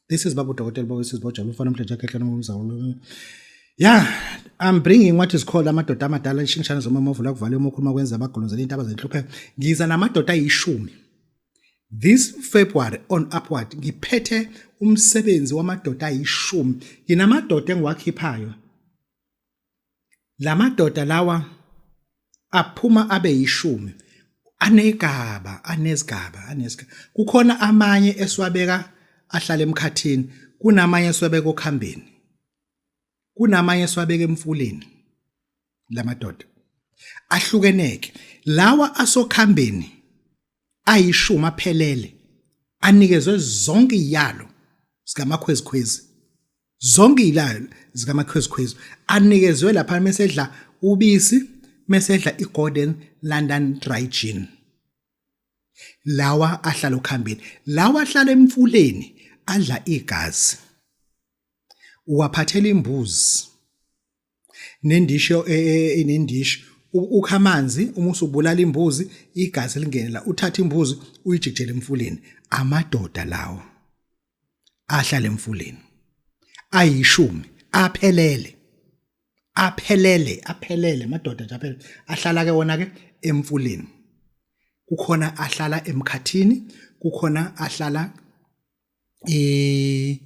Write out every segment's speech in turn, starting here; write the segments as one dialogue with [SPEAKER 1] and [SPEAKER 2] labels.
[SPEAKER 1] This is Babu Dokotela Baba Sizwe Bojaba mfana omhle nje nomzawulo. Yeah, I'm bringing what is called amadoda amadala ishingishane zomama ovula kuvalwe uma ukhuluma kwenza abagolozela intaba zenhlupheko. Ngiza namadoda ayishumi. This February on upward ngiphethe umsebenzi wamadoda ayishumi. Nginamadoda engiwakhiphayo. Lamadoda lawa aphuma abe yishumi anegaba anezigaba anezigaba kukhona amanye esiwabeka ahlala emkhathini kunamanye esiwabeka okhambeni kunamanye esiwabeka emfuleni lamadoda ahlukeneke lawa asokhambeni ayishumi aphelele anikezwe zonke iyalo zikamakhwezikhwezi zonke izilayo zikamakhwezikhwezi anikezwe lapha mesedla ubisi mesedla iGolden London Dry Gin lawa ahlala okhambeni lawa ahlala emfuleni adla igazi uwaphathela imbuzi nendisho e, e, inendishi ukha amanzi uma usubulala imbuzi igazi lingene la uthatha imbuzi uyijikijele emfuleni amadoda lawo ahlala emfuleni ayishumi aphelele aphelele aphelele amadoda nje aphelele ahlala ke wona ke emfuleni kukhona ahlala emkhathini kukhona ahlala eh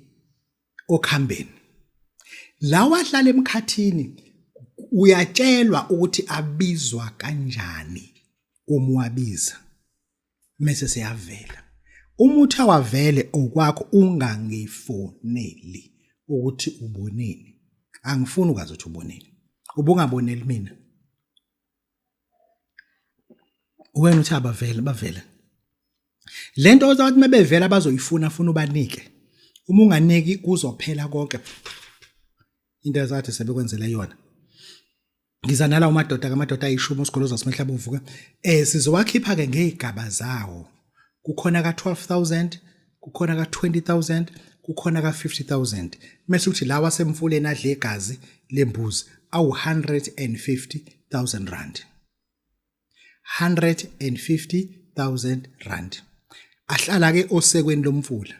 [SPEAKER 1] okhambeni lawa ahlala emkhathini uyatshelwa ukuthi abizwa kanjani uma uwabiza mese seyavela umuthi awavele okwakho ungangifoneli ukuthi uboneni angifuni ukwazi ukuthi uboneni ubungaboneli mina wena uthi abavele bavele lento ozathi mebevela bazoyifuna funa ubanike uma unganiki kuzophela konke into ezathi sebekwenzele yona ngiza nalawo madoda kamadoda ayishumi osigoloza simehla bovuka eh sizowakhipha ke ngezigaba zawo kukhona ka 12000 kukhona ka 20000 kukhona ka 50000 mase uthi lawa semfuleni adle igazi lembuzi awu 150000 rand 150000 rand ahlala ke osekweni lomfula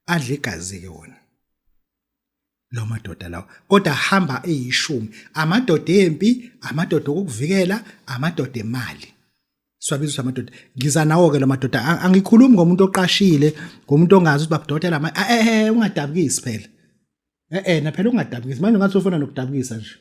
[SPEAKER 1] adle igazi ke wona lo madoda lawo kodwa hamba eyishumi amadoda empi amadoda okukuvikela amadoda emali siwabiza ukuthi amadoda ngiza nawo ke lo madoda angikhulumi ngomuntu oqashile ngomuntu ongazi ukuthi babudokotela eh, eh, eh ungadabukisi phela eh eh na phela ungadabukisi manje ungathi ufuna nokudabukisa nje.